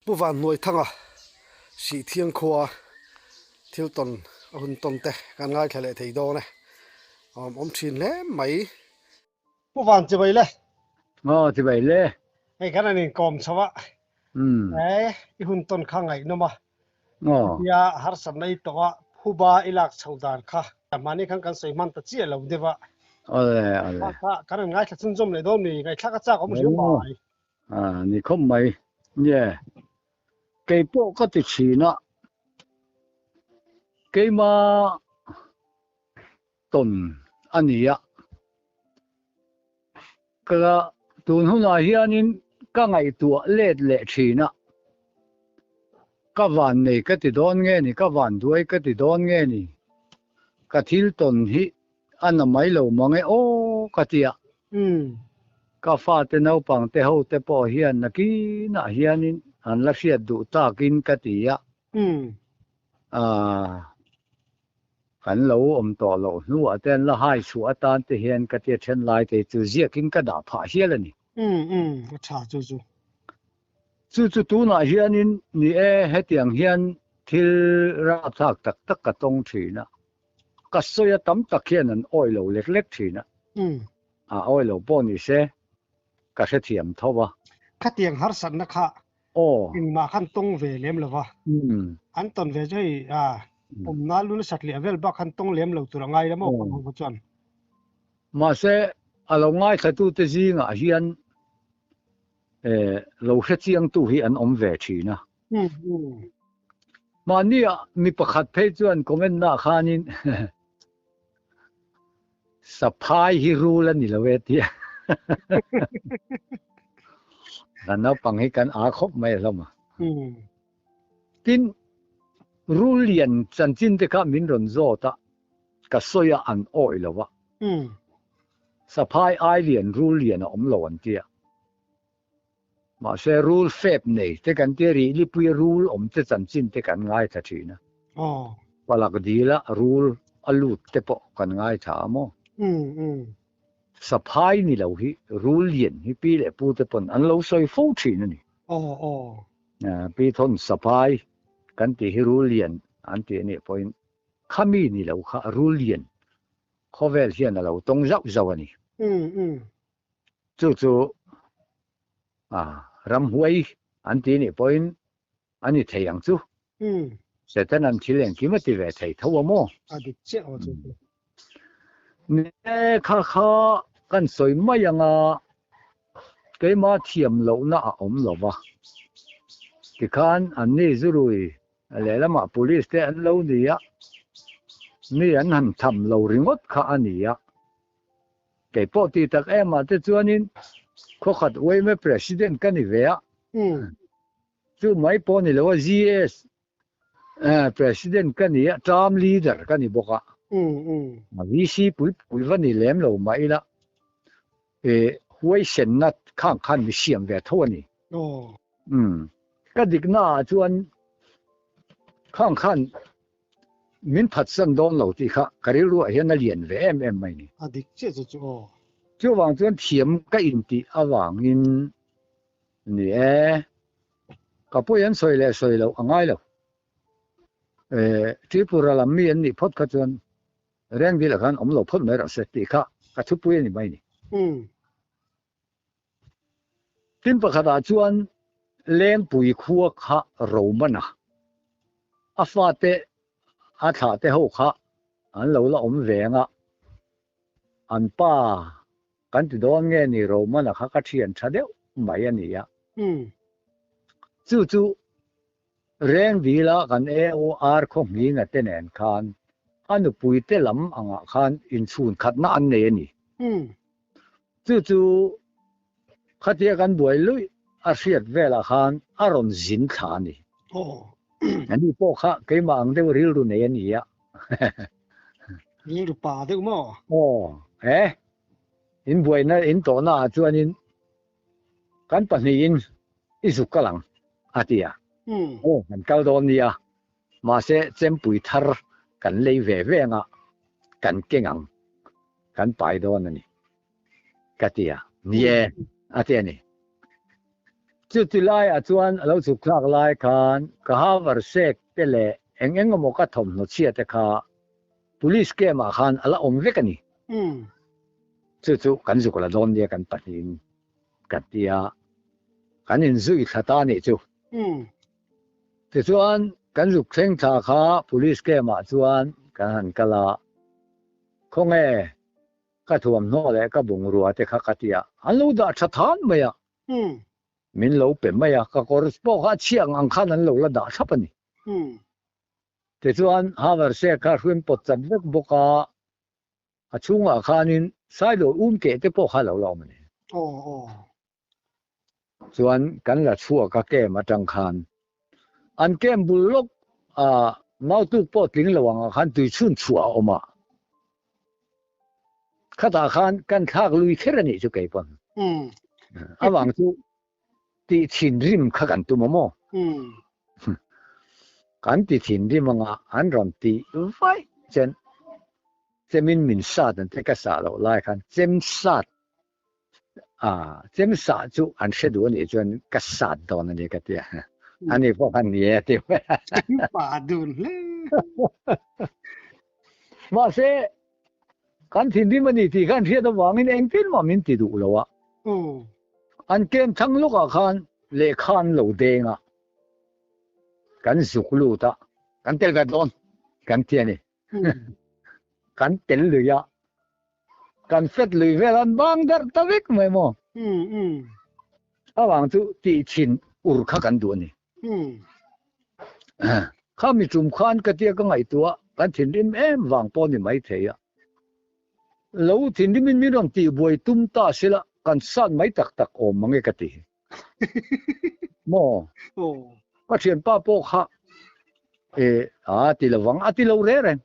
Pu Vanhnuaithanga Sihthiang khua thil tawn a hun tawn te kan ngaithla leh thei dawn e. Awm awm thin hle mai. Pu Van chibai le. Aw chibai le. Hei kan an inkawm chho a. Umm. E i hun tawn kha ngaihnawm a. Aw. Tia harsatna i tawh a phuba i lak chho dan kha mahni khan kan sawi hman ta chiah lo deuh a. Awle awle. Kha kha kan an ngaithla chhunzawm leh dawn mi ngaihthlak a chak awm hriau mai. A ni khawp mai. Nge, kei pawh ka ti thin a, keima tawn a ni a, ka tun hunah hianin ka ngaihtuah let leh thin a, ka van nei ka ti dawn nge ni, ka van duai ka ti dawn nge ni, ka thil tawn hi A na mai lo mang e aw ka ti a. Ka fate naupang te ho te pawh hian nakinah hianin an la hriat duh takin ka ti a. Aaa kan lo awm tawh loh hnuah te an la hai chhuah atan te hian ka tia then lai te chu ziakin ka dah phah hial a ni. A tha chu chu. Chu chu tunah hianin ni e hetiang hian thil rapthlak tak tak ka tawng thin a. Ka sawi a tam tak hian an awih lo lek lek thin a, a awih lo pawh ni se ka hrethiam tho a. Khatiang harsatna kha engmah khan tawng ve lem lo va, an tawn ve chu hei pumna lu nasat leh vel bak khan tawng lem lo tur a ngai la maw kan ho kha chuan. Mahse a lo ngaithlatute zingah hian lo hrechiangtu hi an awm ve thin a. Mahnia mi pakhat phei chuan comment nah khanin Saphai hi rul a ni lo e tia kan naupang hi kan aa khawp mai hlawm a. Tin, rul lian chanchin te kha min rawn zawt a, ka sawi a an awih lo a. Saphai ai lian rul lian a awm lo an tia. Mahse rul fep nei te kan tia rih lipui rul awm te chanchin te kan ngaithla thin a. Palak dila rul a lut te pawh kan ngaithla a maw? Saphai ni lo hi rul lian hi pi leh pu te pawn an lo sawi fo thin a ni. Pi thawn saphai kan tih hi rul lian an tih a nih pawhin khami ni lo kha rul lian khawvel hian a lo tawng zauh zauh a ni. Chu chu ramhuai an ti nih pawhin a ni thei ang chu. Satan-a'n thil engkim a ti ve thei tho a maw? A dik chiah aw chu chu. Ni e, kha kha kan sawi mai ang a, keima thiam lohna a awm lo va. Tikhan anni zurui lehlamah police te an lo ni a, mi an han tham lo ringawt kha a ni a. Kei pawh ti tak em ah te chuanin khawkhat uaime President ka ni ve a, chu mai pawh ni lo a GS President ka ni a, term leader ka ni bawk a, VC pui pui va ni lem lo mah ila huaisenna khang khan mi siam ve tho a ni. Ka dikna ah chuan khang khan Min phatsan dawn lo tih kha ka rilruah hian a lian ve em em mai ni. A dik chiah chu chu aw. Chuvang chuan thiam ka intih avangin ni e, ka pawi an sawi leh sawi loh a ngai lo. E, Tripura lam mi an nih phawt kha chuan Rengdil-ah khan awm lo phawt mai rawh se tih kha ka thupui a ni mai ni. Tin pakhatah chuan Lengpui khua kha Romana a fate a thlahte ho kha an lo la awm ve ang a, an pa kan ti dawn nge ni Romana kha ka thian tha deuh mai a ni a. Chu chu Rengdila kan AOR khaw hminga te nen khan a nupui te lam angah khan inchhun khatna an nei a ni. Chu chu khatia kan buai luih a hriat velah khan a rawn zin thla a ni. Ani pawh kha keimah ang deuh rilru nei a ni a. Rilru pa deuh maw? Aw, e, in buaina in tawhna ah chuanin kan pahnihin i zuk kal ang a ti a. Aw, kan kal dawn nia, mahse chempui thar kan lei ve ve anga kan keng ang. Kan pai dawn a ni, ka ti a. Ni e, a ti a ni. Chuti laiah chuan a lo chhuk thlak lai khan ka havar sek te leh eng eng emaw ka thawmhnaw chhia te kha Police camp ah khan a la awm vek a ni. Chu chu kan zuk la dawn nia kan pahnihin ka ti a, kan inzui thla ta a nih chu. Tichuan kan zuk thleng thla kha Police camp ah chuan kan han kal a, khawnge ka thuamhnaw leh ka bungrua te kha ka ti a, an lo dah tha than mai a. Min lo pe mai a, ka kawr pawh kha a chhiah ang ang khan an lo la dah thlap a ni. Tichuan Haverse kha hruin pawt chat vek bawk a, a chhungah khanin Sailo um keh te pawh kha a lo la awm a ni. Chuan kan la chhuak a camp atang khan an camp bul lawk a Mautuk pawh tling lo angah khan tui chhun chhuah a awm a, khatah khan kan thlak lui kher a nih chu kei pawn. Avang chu tih thinrim kha kan tum a maw? Kan ti thinrim anga an rawn ti vaih chen chemin min sat an ti ka sah loh lai khan chem sat a chem sah chu an hre duh a nih chuan ka sat dawn a ni ka ti a ani pawh khan ni e a ti mai a. Pa dun hle. Mahse kan thinrim a ni tih khan hriat avangin engtin mah min ti duh lo a. An kem thang lawkah khan lehkha an lo deng a, kan zuk lut a, kan tel ve dawn kan ti a ni. Kan tel lui a, kan fet lui vel an bang darh ta vek mai maw? Avang chu tih thin ur kha kan duh a ni. Kha mi tum khan ka tia ka ngaihtuah kan thinrim em vang pawh ni mai thei a. Lo thinrimin min rawn tihbuai tum ta sela kan sat mai tak tak awm mang e ka ti. Maw? Ka thianpa pawh kha e a ti lo vang a ti lo reng reng.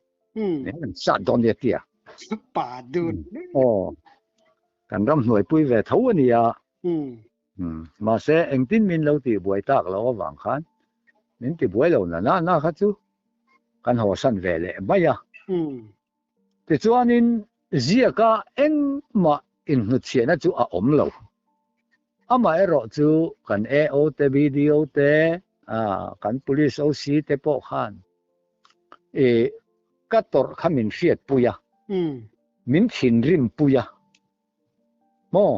Kan sat dawn nia tia. Pa dun. Aw. Kan ram hnuaipui ve tho a nia. Mahse engtin min lo tihbuai tak loh avang khan min tibuai lo na na na kha chu kan hawsan ve leh mai a. Tichuanin ziaka engmah inhnutchhiahna chu a awm lo. Amaherawh chu kan AO te, BDO te, kan Police OC te pawh khan ka tawrh kha min hriatpui a, min thinrimpui a. Maw?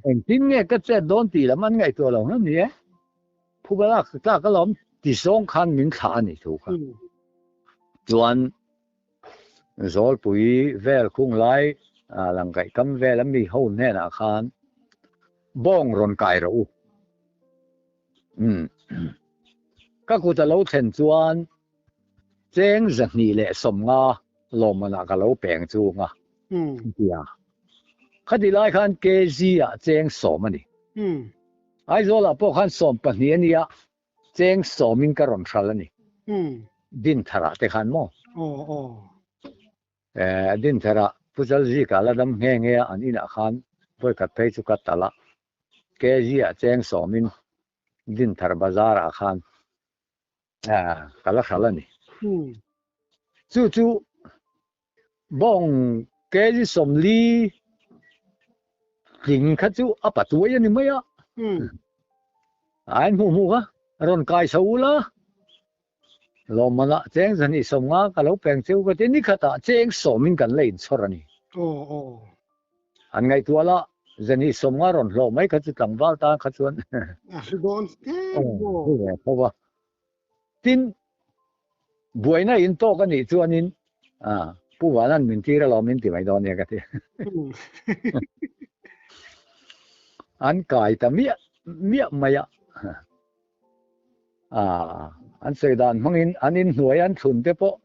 Engtin nge ka chet dawn tih lam an ngaihtuah lo hlawm ni e. Phuba lak tlak alawm ti zawng khan min thlah a nih thu kha. Chuan Zawlpui vel khung lai langkaih kam vel a mi ho hnenah khan bawng rawn kai rawh u. Ka kut a lo thlen chuan Cheng 250 lawmmanah ka lo peng chung a, ti a. Khati lai khan KG ah cheng 10 a ni. Aizawlah pawh khan 12 a nia, cheng 10 in ka rawn hral a ni. Dintharah te khan maw? Dintharah Pu Chalzika la dam nghe nghe a, an inah khan vawikhat phei chu ka talh a, KG ah cheng 10 in Dinthar bazar ah khan ka la hral a ni. Chu chu bawng kg 40 tling kha chu a patuai a ni mai a. A en hmuh hmuh kha rawn kai chho ula, lawmmanah cheng 250 ka lo peng cheu ka ti, nikhatah cheng 10 in kan la inchhawr a ni. An ngaihtuah la, 250 rawn hlawh mai kha chu tlangval tan kha chuan a hlu dawn em maw? Hlu ve tho va. Tin, buaina in tawk a nih chuanin Pu Vanan min tir alawm min ti mai dawn nia ka ti. An kai ta miah miah mai a. An sawi dan hmangin an inhnuai an thlun te pawh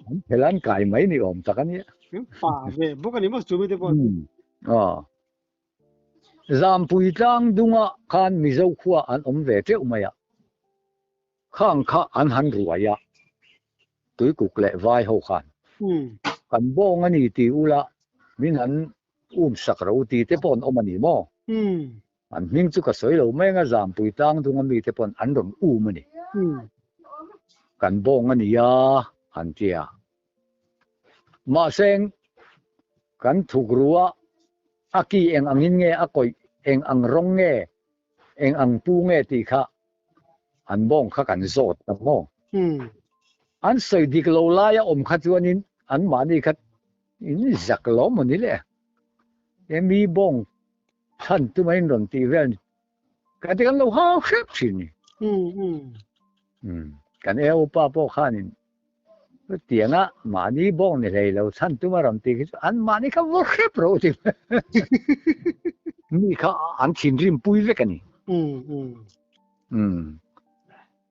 an phel an kai mai ni awm tak a nia. Pa ve bawk a ni maw chumi te pawh. Aw. Zampui tlang dunga khan Mizo khua an awm ve teuh mai a. Khang kha an han ruai a, Tuikuk leh vai ho khan. Kan bawng a ni ti ula min han um sak ro ti te pawh an awm a ni maw? An hming chu ka sawi lo mai anga Zampui tlang dunga mite pawn an rawn um a ni. Kan bawng a nia an ti a. Mahse kan thuk ru a, a ki eng angin nge a kawih eng ang rawng nge? Eng ang pu nge tih kha an bawng kha kan zawt ta maw? An sawi dik lo laia awm kha chuanin anmahni kha in zak lo maw ni le? He mi bawng chhan tuma in rawn tih vel ka ti kan lo hau hrep thin ni. Kan eu pa pawh khanin Chutianga mahni bawng ni hlei lo chhan tuma rawn tih khi chu an mahni kha vaw hrep rawh u ti mi kha an thinrim pui vek a ni.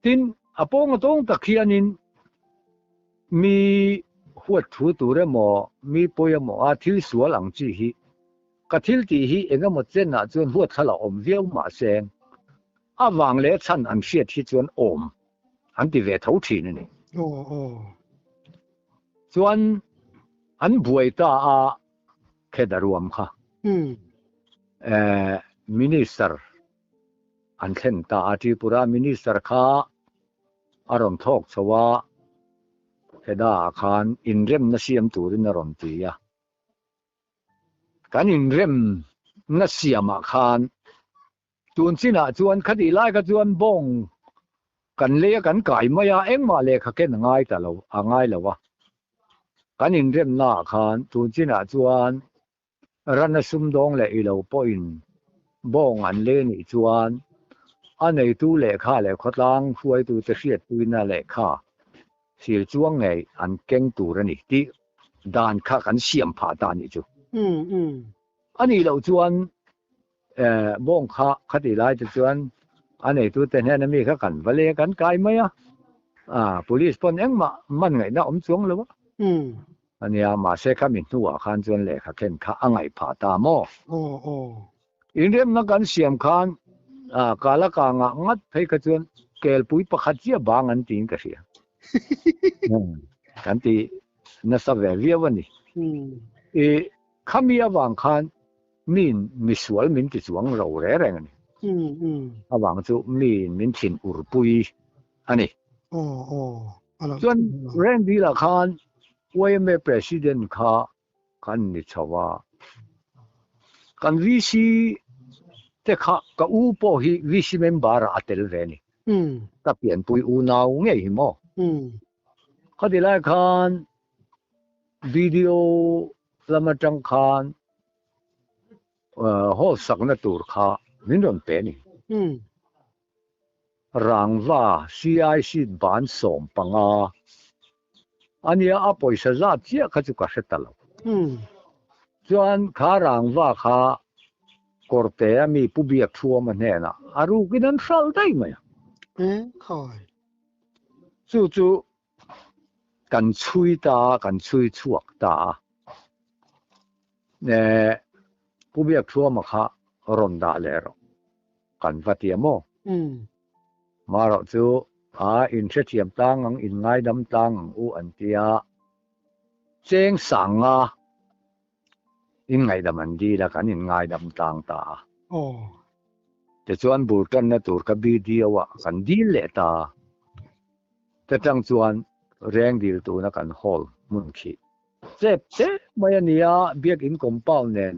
Tin, a pawng a tawng tak hianin mi huat thu tur emaw, mi pawi emaw a thil sual ang chi hi ka thil tih hi eng emaw chenah chuan huat thla la awm viau mahse a vang leh chhan an hriat hi chuan awm an ti ve tho thin a ni. Chuan an buai ta a Kheda ruam kha Minister an thlen ta a, Tripura Minister kha a rawn thawk chho a, Kheda ah khan inremna siam turin a rawn ti a. Kan inremna siamah khan Tun chinah chuan khatih lai kha chuan bawng kan lei a kan kai mai a, engmah lehkha ken a ngai ta lo, a ngai lo a. Kan inremnaah khan tun chinah chuan rana sumdawng leh i lo pawhin bawng an lei nih chuan a neitu lehkha leh khawtlang hruaitute hriatpuina lehkha sil chuang ngei an keng tur a ni tih dan kha kan siam phah ta a nih chu. A nih loh chuan bawng kha khatih lai te chuan a neitute hnena mi kha kan va leh kan kai mai a, police pawn engmah man ngaihna awm chuang lo a. Ania, mahse khami hnuah khan chuan lehkha khen kha a ngaih phah ta maw? Inremna kan siam khan kala kangah ngat phei kha chuan kelpui pakhat chiah bang an tiin ka hria. Kan ti nasa ve viau a ni. I Khami avang khan miin misual min ti chuang ro re reng a ni. Avang chu miin min thin urpui a ni. Chuan Rengdil-ah khan yma President kha kan ni chho a, kan VC te kha ka u pawh hi VC member-ah a tel ve a ni. Ka pianpui unau ngei hi maw? Khati lai khan Video lam atang khan hall sakna tur kha min rawn pe a ni. Rangva CIC ban 15 a nia, a pawisa zat chiah kha chu ka hre ta lo. Chuan kha rangva kha kawrte a mi Pu Biakthuama hnenah a rukin an hral daih mai a. Chu chu kan chhui ta a, kan chhui chhuak ta a. Eh, Pu Biakthuama kha rawn dah leh rawh, kan va ti a maw? Marawh chu a inhrethiam tlang ang, inngaidam tlang ang u an ti a, cheng sang nga Inngaidam an dil a, kan inngaidam tlang ta a. Tichuan bur tanna tur kha BDO ah kan dil leh ta a. Ta tang chuan reng dil tuna kan hall hmun khi chep chep mai a ni a, biakin compound nen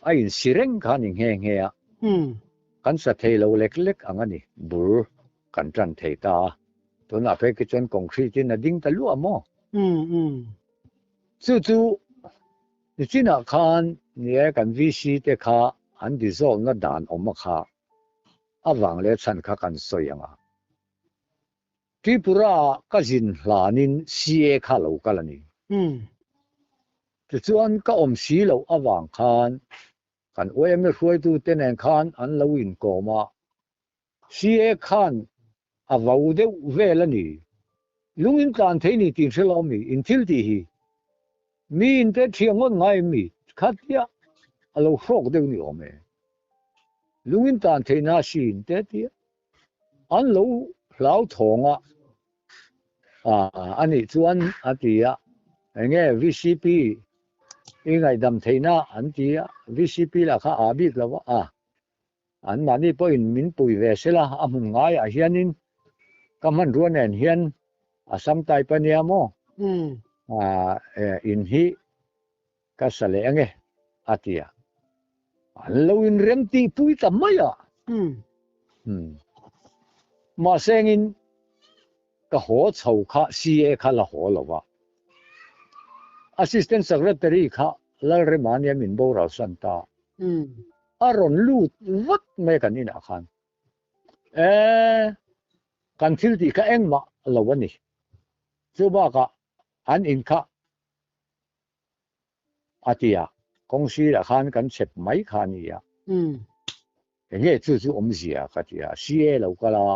a insi reng kha a ni nghe nghe a. Kan sa thei lo lek lek ang a ni, bur kan tan thei ta a. Tunah phei khi chuan concrete in a ding ta luah maw? Chu chu nichinah khan ni e kan VC te kha an dissolve na dan awm a kha avang leh chhan kha kan sawi ang a. Tripura ah ka zin hlanin CA kha lo kal a ni. Tichuan ka awm si loh avang khan kan YMA hruaitu te nen khan an lo inkawm a. CA khan a vo deuh vel a ni. Lung in tlan thei ni tih hre lo mi, in thil tih hi. Mi in te thiang ngawt ngai em mi? Khatia a lo hrawk deuh ni awm e. Lung in tlan thei na si in te tia an lo hlau thawng a, a nih chuan a ti a, enge VCP i ngaihdam theihna an ti a, VCP lah kha a bik lo a. An mahni pawhin min pui ve sela, a hmun ngaiah hianin ka hmanrua nen hian a sam type a nia maw? In hi ka sa leh ange a ti a. An lo inrem tih pui ta mai a. Umm. Mahsengin ka haw chho kha CA kha la haw lo va. Assistant Secretary kha Lalremania min boral san ta. A rawn lut vat mai a kan inah khan. E, kan thil tih kha engmah lo a ni. Chu bakah an in kha a ti a, kawng sirah khan kan chep mai kha a ni a. Enge chu chu awmzia ka ti a, CA lo kal a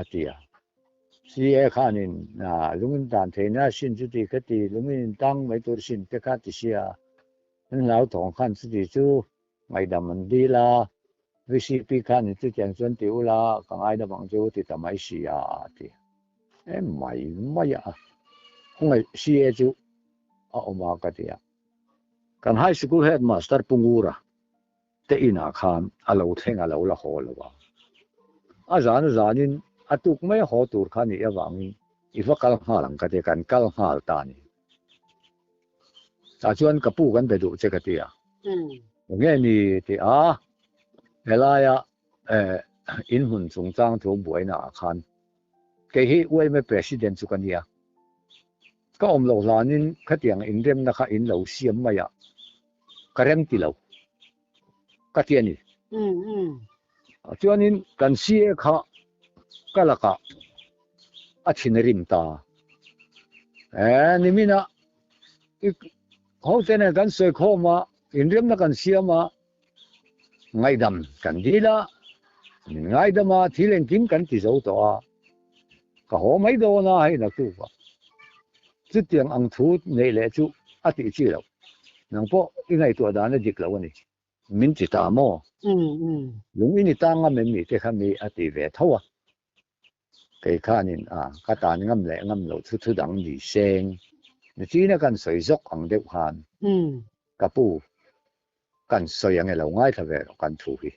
a ti a. CA khanin lungin dan theihna sin chuti kha ti, lungin intang mai tur sin te kha ti sia, an hlauthawng khan chuti chu Ngaihdam an dil a, VCP khan in chutiang chuan ti ula ka ngaidam ang chu ti ta mai si a a ti. E mai mai a, khawngaih CA chu a awm a ka ti a. Kan High Sikul Headmaster Pu Ngura te inah khan a lo thleng a lo la haw lo a. A zan a zanin a tuk mai a haw tur kha nih avangin i va kal nghal ang ka ti a, kan kal nghal ta a ni. Tah chuan ka pu kan be duh che ka ti a. Enge ni ti a, helaia in hmun chungchang thu buaina ah khan kei hi UMA President chu ka nia. Ka awm loh hlanin khatiang inremna kha in lo siam mai a, ka rem ti lo ka ti a ni. Chuanin kan CA kha ka lakah a thin a rim ta. Niminah i hote nen kan sawi khawm a, inremna kan siam a, ngaihdam kan dil a, min ngaidam a, thil engkim kan ti zo tawh a, ka haw mai dawn a hei naktuk a. Chutiang ang thu neih leh chu a tih chi loh. Nang pawh i ngaihtuah dan a dik lo a ni. Min ti ta maw? Lung i ni ta ngam em ni te kha mi a ti ve tho a. Kei khanin a ka tan ngam leh ngam loh thu thu dang ni seng nichina kan sawi zawk ang deuh khan ka pu kan sawi ang e lo ngaithla ve rawh kan thu hi.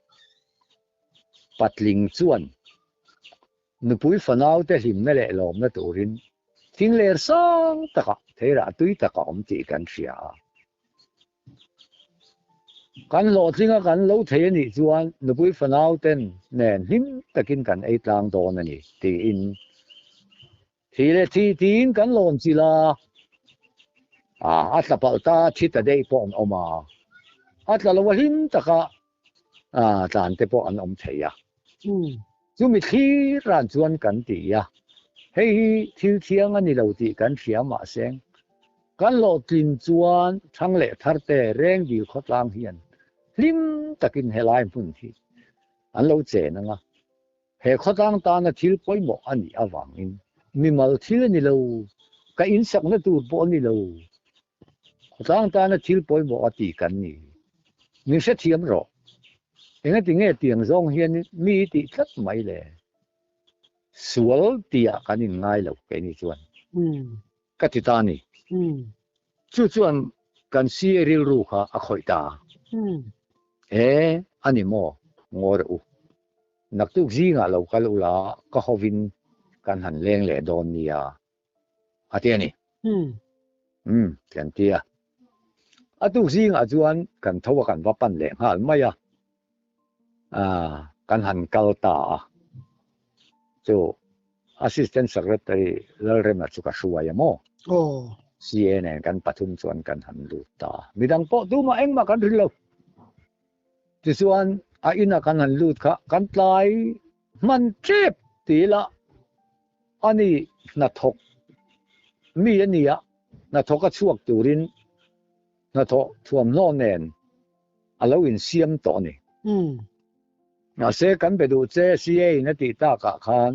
Patling chuan nupui fanau te hlimna leh lawmna turin thing ler sang takah theirah tui tak a awm tih kan hria a. Kan hlawhtlinga kan lo thei a nih chuan nupui fanau ten nen hlim takin kan ei tlang dawn a ni tiin thi leh thi tiin kan lawn chilh a, a tla palh ta thi ta daih pawh an awm a, a tla lo a hlim taka tlan te pawh an awm thei a. Chumi thlir ran chuan kan ti a, hei hi thil thiang a ni lo tih kan hria mahse kan hlawhtlin chuan thang leh thar te reng dil khawtlang hian hlim takin helai hmun hi an lo chen ang a. He khawtlang tana thil pawimawh a nih avangin mimal thil a ni lo, ka insakna tur pawh a ni lo. Khawtlang tana thil pawimawh a ti kan ni. Min hrethiam rawh. Engati nge tiang zawng hian mi i tih tlat mai le? Sual tihah kan inngai lo keini chuan. Ka ti ta a ni. Chu chuan kan CA rilru kha a khawih ta. E, a ni maw? Ngawi rawh u. Naktuk zingah lo kal ula ka hovin kan han leng leh dawn nia a ti a ni. Umm, kan ti a. A tuk zingah chuan kan tho a kan va pan leh nghal mai a. Kan han kal ta a. Chu Assistant Secretary Lalrema chu ka hruai a maw? CA nen kan pathum chuan kan han lut ta a. Midang pawh tumah engmah kan rin lo. Tichuan a inah kan han lut kha kan tlai hman tep ti ila a ni hnathawk mi a nia, hnathawk a chhuak turin hnathawh thuamhnaw nen a lo insiam tawh a ni. Mahse kan be duh che CA in a tih takah khan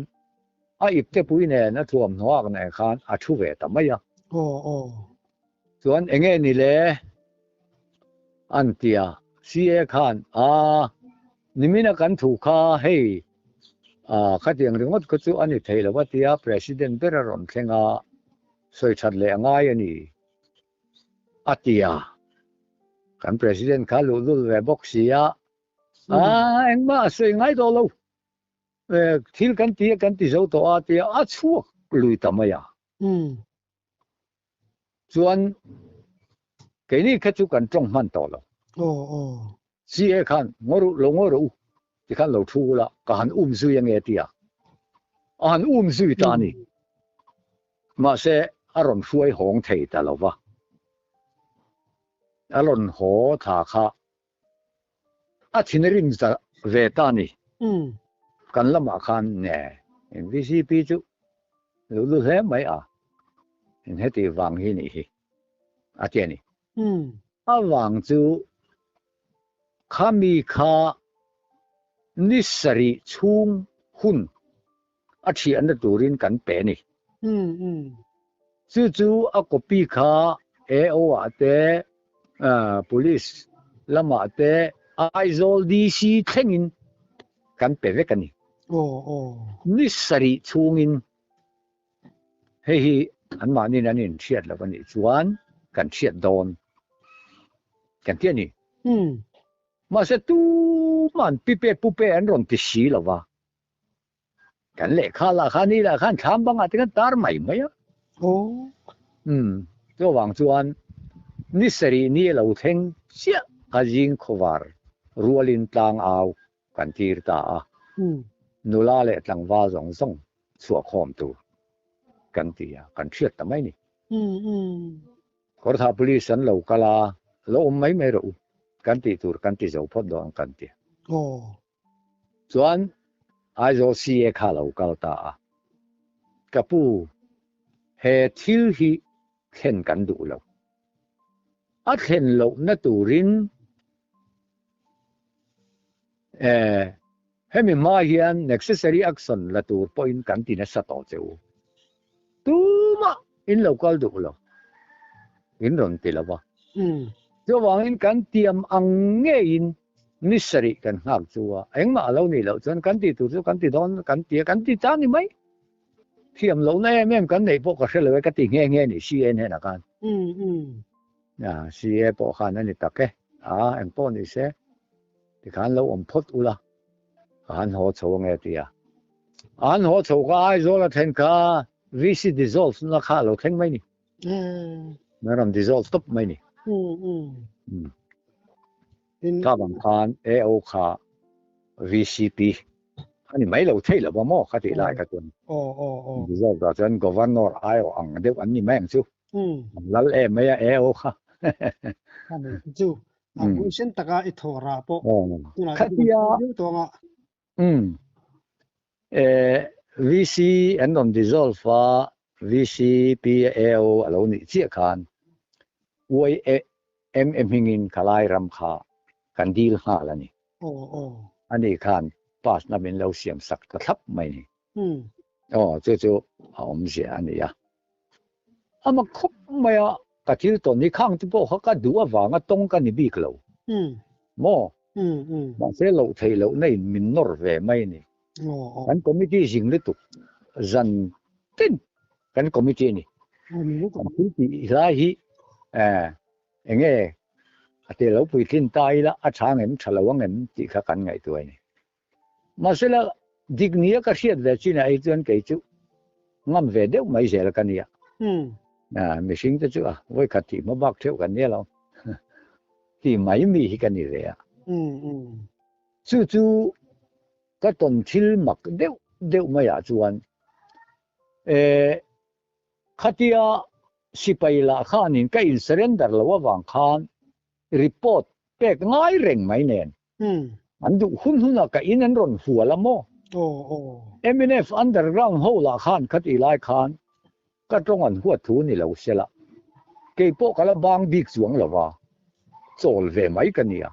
a ipte pui nen a thuamhnaw ak nen khan a thu ve ta mai a. Chuan enge ni le? An ti a, CA khan a nimina kan thu kha hei khatiang ringawt kha chu a ni thei lo a tia President ber a rawn thleng a, sawi that leh a ngai a ni a ti a, kan President kha luhlul ve bawk si a, engmah a sawi ngai tawh lo. Thil kan ti a kan ti zo tawh a tia a chhuak lui ta mai a. Chuan keini kha chu kan tawng hman tawh lo. CA khan ngaw ru lo ngaw rawh u. Tikhan lo thu ula, ka han um zui ange a ti a. A han um zui ta a ni. Mahse, a rawn hruai hawng thei ta lo va. A rawn haw thla kha a thinrim ta ve ta a ni. Kan lamah khan nge VCP chu lo lu hle mai a, heti vang hi nih hi a ti a ni. A vang chu khami kha ni sarih chhung hun a thiahna turin kan pe a ni. Chu chu a copy kha AO ah te, Police lamah te, Aizawl DC thlengin kan pe vek a ni. Ni sarih chhungin hei hi anmahniin an inhriat loh a nih chuan kan hriat dawn kan ti a ni. Mahse tuman pipe pupe an rawn ti si lo va. Kan lehkha lah khan ni lah khan thlam bangah te khan tar mai mai a. Aw. Umm, chuvang chuan ni sarih ni a lo thleng chiah a zing khawvar rualin tlang au kan tir ta a. Nula leh tlangval zawng zawng chhuahkhawm tur kan ti a, kan hriat ta mai ni. Kawrthah Police an lo kal a, lo awm mai mai rawh u, kan tih tur kan ti zo phawt dawn kan ti. Aw. Chuan Aizawl CA kha a lo kal ta a, Ka pu, he thil hi thlen kan duh lo. A thlen lohna turin eh hemi hma hian necessary action la tur pawhin kan ti nasa tawh che u. Tumah in lo kal duh lo, in rawn ti lo va. Chuvangin kan tiam ang ngeiin Ni sarih kan nghak chu a, engmah a lo nih loh chuan kan tih tur chu kan ti dawn kan ti a, kan ti ta ni mai. Thiam lohna em em kan neih pawh ka hre lo e ka ti nghe nghe ni CA hnenah khan. CA pawh khan a ni tak e, a eng pawh ni se tikhan lo awm phawt ula ka han haw chho ange a ti a. A han haw chho kha Aizawl a thlen kha VC dissolve na kha a lo thleng mai ni. Na rawn dissolve tawp mai ni. Ka bang khan AO kha VCP a ni mai lo thei lo va maw ka tih lai kha chuan dissolve ah chuan Governor aiawh ang deuh an ni mai ang chu. An lal em mai a AO kha. Chu a huaisen taka i thaw rah pawh tunah chuan a. Umm. Eh, VC an rawn dissolve a, VCPAO a lo nih chiah khan YMA hmingin khalai ram kha kan dil nghal a ni. Aw, aw. Ani khan pass na min lo siam sak ta thlap mai ni. Umm. Aw, chu chu a awmzia a ni a. A mak khawp mai a, ka thil tawn hi khang te pawh kha ka duh avanga tawng ka ni bik lo. Maw? Mahse loh theih lohna in min nawr ve mai a ni. Kan committee zing lutuk zan tin kan committee a ni. Kan thil tih lai hi eng nge a tel lo puitlin ta ila a tha ang em tha lo ang em tih kha kan ngaihtuah a ni. Mahse la dik nia ka hriat ve chinah hi chuan kei chu ngam ve deuh mai zel ka nia. Mihring te chu a vawikhat tih hma bak theuh kan nia lo ti mai mi hi ka ni ve a. Chu chu ka tawn thil mak deuh deuh maiah chuan khatia sipai lah khanin ka in surrender loh avang khan report pek ngai reng mai nen An duh hun hunah ka in an rawn hual a maw? Mnf underground ho lah khan kha tih lai khan ka tawng an huat thu ni lo se la, kei pawh ka la bang bik chuang lo va, chawl ve mai ka nia.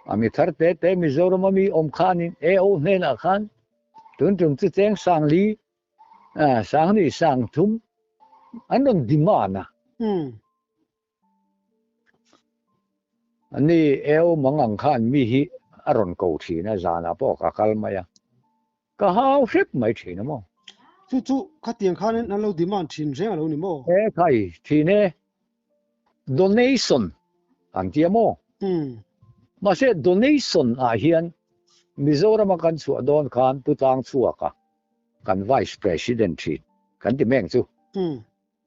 A mi thar te te Mizoram a mi awm khanin AO hnenah khan tun tum chu cheng sang li, sang ni sang thum an rawn demand a. Ani eu mang ang khan mi hi a rawn ko thin a, zanah pawh ka kal mai a, ka hau hrep mai thin a maw? Chu chu khatiang khanin an lo demand thin reng a lo ni maw? E khai thin e, donation an ti a maw? Mahse donation ah hian Mizorama kan chhuah dawn khan Pu Tlangchhuaka kan Vice President thin kan ti meng chu.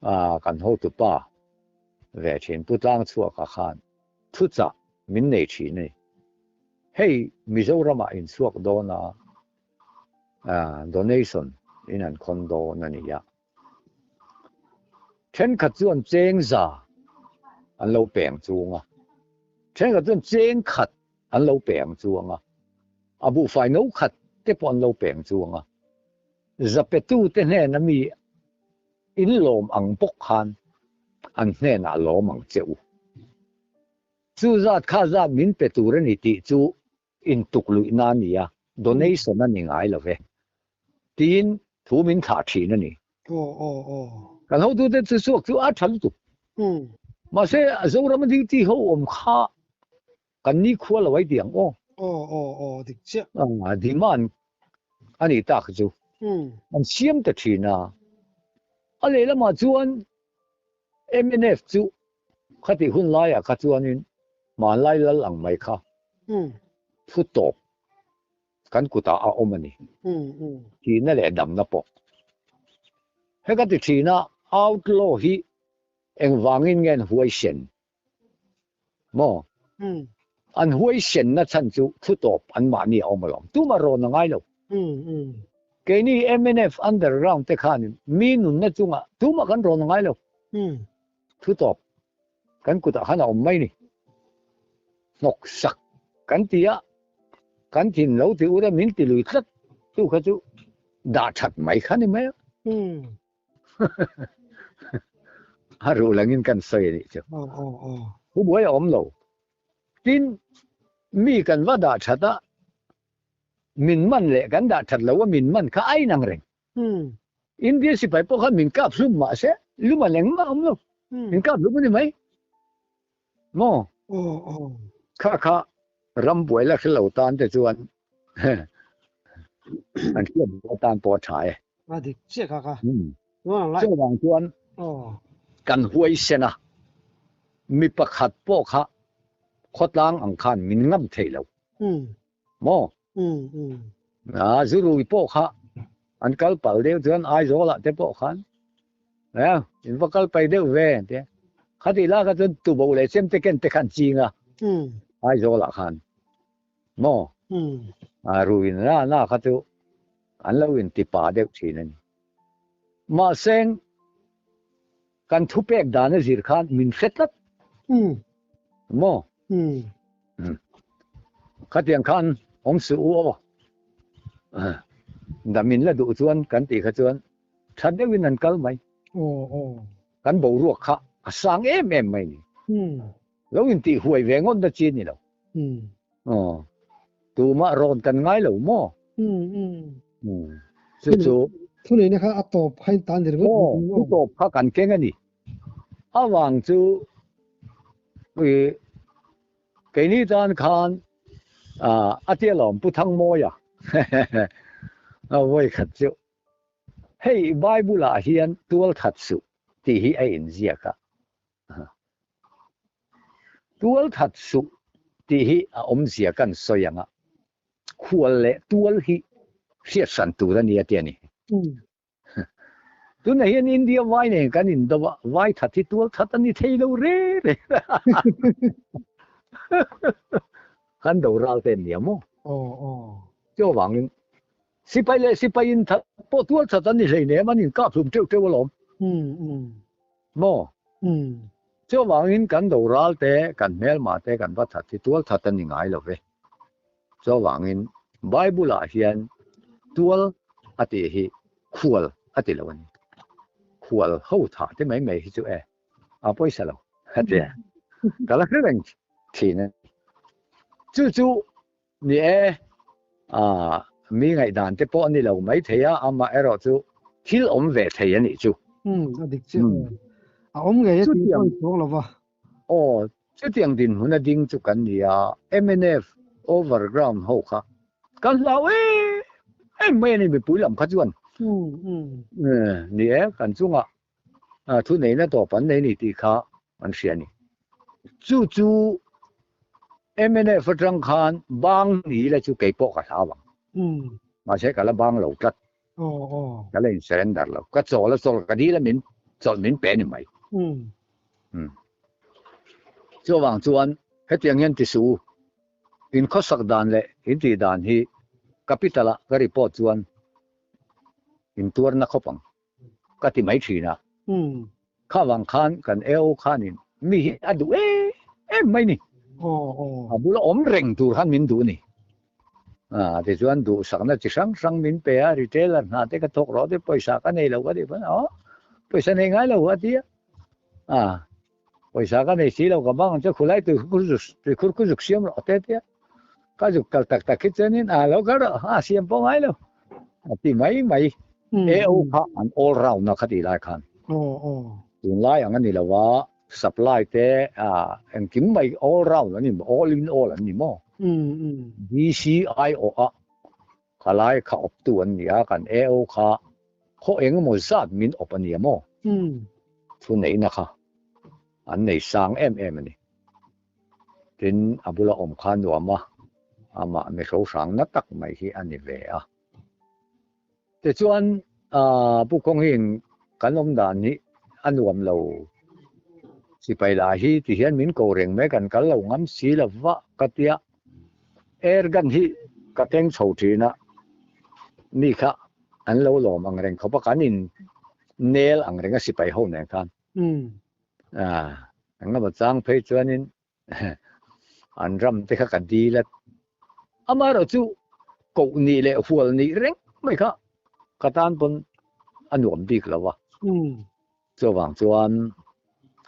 A kan hotupa ve thin Pu Tlangchhuaka khan thuchah min nei thin a ni. Hei Mizoramah in chhuak dawn a, donation in an khawn dawn a ni a. Thenkhat chuan cheng za an lo peng chung a, thenkhat chuan cheng khat an lo peng chuang a, a buhfai no khat te pawh an lo peng chuang a. Zapetute hnena mi in lawm ang bawk khan an hnenah lawm ang che u. Chu zat kha zat min pe tur a ni tih chu intukluihna a ni a, donation a ni ngai lo ve, tiin thu min thlah thin a ni. Kan hotute chu chhuak chu a tha lutuk. Mahse, Zoram a duty ho awm kha kan nikhua lo ai ti ang aw. Demand a nih tak chu an siam ta thin a. A lehlamah chuan mnf chu Khatih hun laiah kha chuanin hmanlai lal ang mai kha thu tawp kan kutah a awm a ni. Thihna leh damna pawh. He ka ti thin a, outlaw hi engvangin nge an huaisen maw? An huaisenna chhan chu thu tawp anmahni a awm alawm. Tumah rawn a ngai lo. Keini mnf underground te khanin mi nunna chungah tumah kan rawn a ngai lo. Thu tawp kan kutah khan a awm mai ni. Hnawk sak kan ti a, kan thin lo ti ura min ti lui tlat tu kha chu dah that mai kha ni mai a. A ruh langin kan sawi a nih chu. Thu buai a awm lo. Tin, mi kan va dah that a, min man leh kan dah that lo a min man kha a inang reng. India sipai pawh khan min kap hlum mah se lum an engmah awm lo. Min kap hlum a ni mai. Maw? Kha kha ram buai la hre lo tan te chuan an hriat buai tan pawh a tha e. A dik chiah kha kha. Chuvang chuan kan huaisen a, mi pakhat pawh kha khawtlang ang khan min ngam thei lo. Maw? A zurui pawh kha an kal pal deuh chuan Aizawl ah te pawh khan in va kal pai deuh ve te khatih lai kha chuan tubo leh chem te ken te khan ching a Aizawl ah khan maw a ruin na na kha chu an lo in ti pa deuh thin a ni. Mahse kan thupek dan a zir khan min hre tlat maw? Khatiang khan awm suh u aw. Damin la duh chuan kan tih kha chuan tha deuhin an kal mai. Kan boruak kha a sang em em mai ni. Lo intih huai ve ngawt na chi a ni lo. Tumah rawn kan ngai lo maw? Chu chu. Thuneihna kha a tawp kha in tan ringawt Aw, thu tawp kha kan keng a ni. Avang chu keini tan khan a tia lawm Pu Thangmawia vawi khat chu hei Bible ah hian tual that suh tih hi a inziak a. Tual that suh tih hi a awmzia kan sawi ang a, khual leh tual hi hriat hran tur a ni a ti a ni. Tunah hian India vai nen kan indo a, vai that hi tual that a ni thei lo re re. Kan do ral te nia maw? Chuvangin sipai leh sipai in that pawh tual that a ni hleinem, an inkap hlum teuh teuh alawm. Maw? Chuvangin kan do ral te, kan hmelma te kan va that hi tual that a ni ngai lo ve. Chuvangin Bible ah hian tual a tih hi khual a ti lo a ni. Khual ho thah te mai mai hi chu e, a pawisa lo a ti a. Ka la hre reng thin a ni. Chu chu Ni e, ah, mi ngaihdan te pawh a ni lo maithei a, amaherawh chu thil awm ve thei a nih chu. Umm, a dik chiah aw. A awm ngei a tih pawh a ni chuang lo va. Aw, chutiang dinhmun a ding chu kan ni a, mnf overground ho kha kan hlau em em mai a ni mipui lam kha chuan. Ni e, kan chungah thuneihna tawp an nei ni tih kha an hria a ni. Chu chu mnf atang khan bang ni ila chu kei pawh ka hlau ang. Mahse ka la bang lo tlat. Ka la in surrender lo. Ka chawl a chawl ka dil a min chawlh min pe ni mai. Chuvang chuan hetiang hian ti suh u. In khawsak dan leh in tih dan hi capital ah ka report chuan in tuarna khawp ang ka ti mai thin a. Kha vang khan kan AO khanin mi hi a duh em em mai ni. A bula awm reng tur khan min duh a ni. Tichuan duhsakna chi hrang hrang min pe a, retailer hna te ka thawk rawh te pawisa ka nei lo ka tih pawn aw pawisa nei ngai lo a ti a. Pawisa ka nei si lo ka bang ang chu khulai tuikhur khu zuk siam rawh te tia ka zuk kal tak tak hi chuanin a lo kal rawh a siam pawh ngai lo a ti mai mai. AO kha an all round a kha tih lai khan tunlai ang a ni lo a supply te engkim mai all round an ni all in all an ni maw DCIO a khalai kha awptu an ni a kan AO kha Khaw engemaw zat min awp a nia maw? Thu neihna kha an nei sang em em a ni. Tin, a bula awm kha nuam a, amah mi hrohrang na tak mai hi a ni ve a. Tichuan, Pu Kawngin kan awm dan hi a nuam lo. Sipai lah hi ti hian min ko reng mai, kan kal lo ngam si lo va ka tia. Air gun hi ka keng chho thin a, mi kha an lo lawm ang reng khawp a, kan in nel ang reng a sipai ho nen khan. Engemaw chang phei chuanin an ram te kha ka dil a, amaherawhchu koh nih leh hual nih reng mai kha ka tan pawn a nuam bik lo a. Chuvang chuan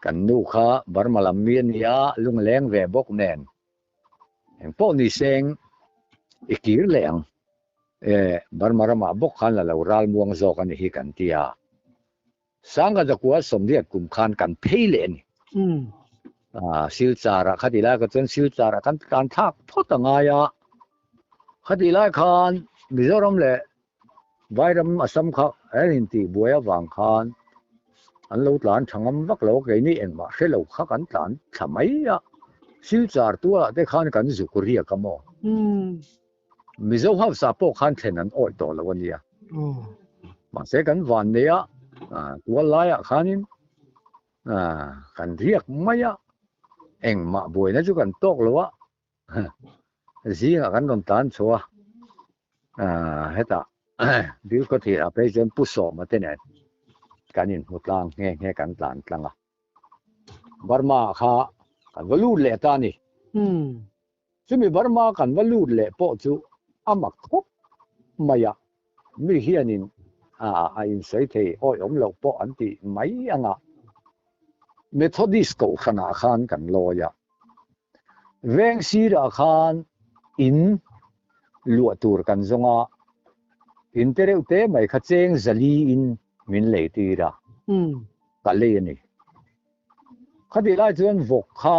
kan nu kha Burma lam mi a ni a, lungleng ve bawk nen Eng pawh ni seng i kir leh ang. E, Burma ramah bawk khan la lo ral muang zawk a ni hi kan ti a. Sangha Zakua sawmriat kum khan kan phei leh a ni. Silchar ah khati lai kha chuan Silchar ah kan tlan thlak phawt a ngai a. Khati lai khan Mizoram leh Vairam Assam kha an intih buai avang khan an lo tlan tha ngam vak lo a, keini engmah hre lo kha kan tlan thla mai a, Silchar tualah te khan kan zuk riak a maw? Mizo hausa pawh khan thlen an awih tawh lo a nia. Mahse kan van nei a, tual laiah khanin kan riak mai a, engmah buaina chu kan tawk lo a. Zingah kan rawn tlan chhuah a, hetah Bill Khawthir ah phei chuan Pu Sawma te nen kan inhmu tlang nghe nghe kan tlan tlang a. Burma ah kha kan va lut leh ta a ni. Chumi Burma kan va lut leh pawh chu a mak khawp mai a, mi hianin a insawi thei awihawm loh pawh an ti mai ang a. Methodist kohhranah khan kan lawi a. Veng sirah khan in luah tur kan zawng a, in te reuh te mai kha cheng zali in min lei tir a, ka lei a ni. Khatih lai chuan vawk kha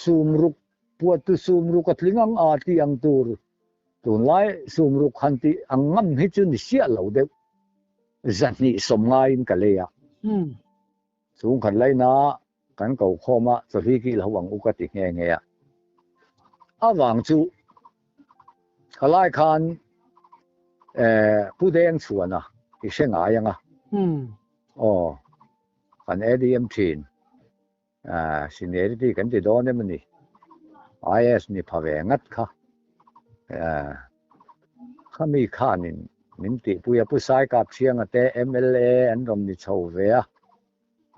sumruk puattu sumruk a tling ang a tih ang tur, tunlai sumruk han tih ang ngam hi chu ni siah lo deuh, 200 sawm ngaiin ka lei a. Chhungkhat laina kan ko khawm a, chawhli kih lo ang u ka ti nghe nghe a. A vang chu ka lai khan Pu Deng chhuan a i hre ngai ang a. Aw, kan ADM thin seniority kan ti dawn em a ni. IAS ni pha ve ngat kha. Khami khanin min tihpui a, Pu Saikapchhianga te mla an rawn ni chho ve a.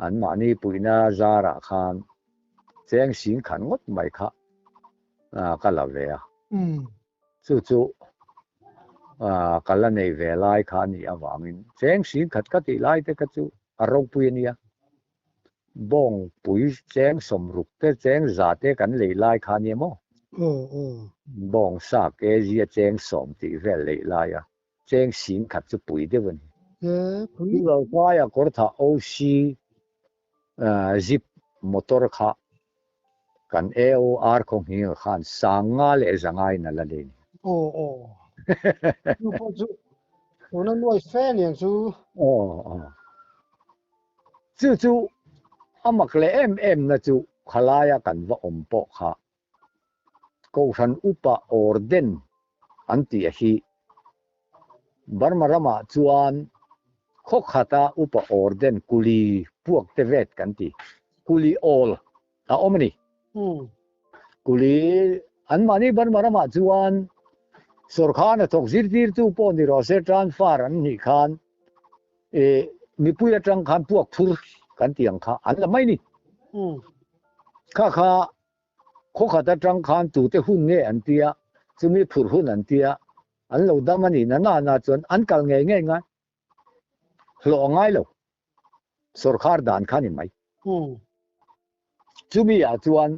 An mahni puihna zarah khan cheng sing khat ngawt mai kha ka la ve a. Chu chu ka la nei ve lai kha a nih avangin cheng sing khat ka tih lai te kha chu a ropui a nia. Bawngpui cheng 60 te cheng za te kan lei lai kha a nia maw? Bawng sa kg a cheng 10 tih vel lei lai a. Cheng sing khat chu pui deuh a ni. Chu lo kaia kawr thah OC zip motor kha kan AOR khaw nghing khan 5000 leh 500 in a la lei ni. Aw aw. Chu pawh chu tuna nuai fe niang chu. Aw aw. Chu chu a mak leh em em na chu khalaia kan va awm pawh kha Kohhran upa Orden an tih a hi. Burma ramah chuan khaw khata upa Orden kuli puak te vet kan ti. Kuli awl a awm a ni. Kuli Anmahni Burma ramah chuan sawrkar hnathawk zirtirtu pawh ni rawh se transfer an nih khan ih mipui atang khan puak phur kan tih ang kha an la mai ni. Kha kha khaw khat atang khan tute hun nge an tia, chumi phurh hun an tia, an lo dam a nih na na na chuan an kal ngei ngei ngai. Hlawh a ngai lo. Sawrkar dan kha ni mai. Chumi ah chuan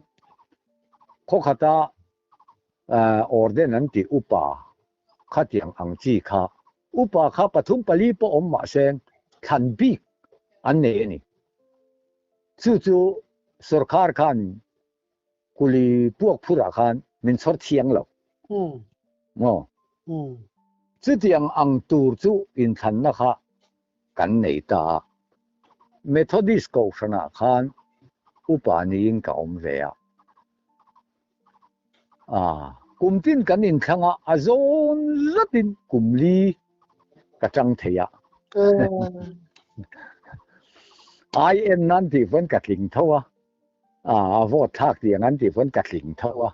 khaw khata orden an tih upa khatiang ang chi kha upa kha pathum pali pawh awm mah se thlan bik an nei a ni. Chu chu sawrkar khan kuli puak phurah khan min chhawr thiang lo. Maw? Chutiang ang tur chu inthlanna kha kan nei ta a. Methodist kohhranah khan upa niin ka awm ve a. Aa, kum tin kan inthlang a, a zawn zatin kum li ka tang thei a. Ai en nan tih pawn ka tling tho a. Aa, a vote thlak tih ang an tih pawn ka tling tho a.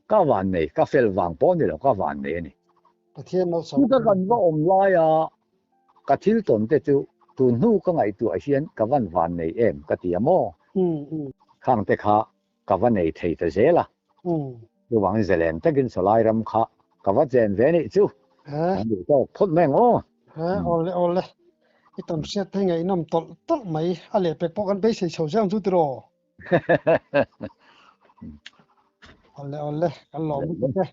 Ka van nei, ka fel vang pawh ni lo, ka van nei a ni. Pathian malsawm. Chuta kan va awm laia ka thil tawn te chu tun hnu ka ngaihtuah hian ka van van nei em ka ti a maw? Khang te kha ka va nei thei ta zel a. Chuvangin zalen takin sawlai ram kha ka va chen ve nih chu. Kan duh tawk phawt mai ang aw. He, awle awle. I tawn hriat phei ngaihnawm tawlh tawlh mai. A lehpek pawh kan beisei chho zel ang chu tiraw? Awle awle, kan lawm lutuk e.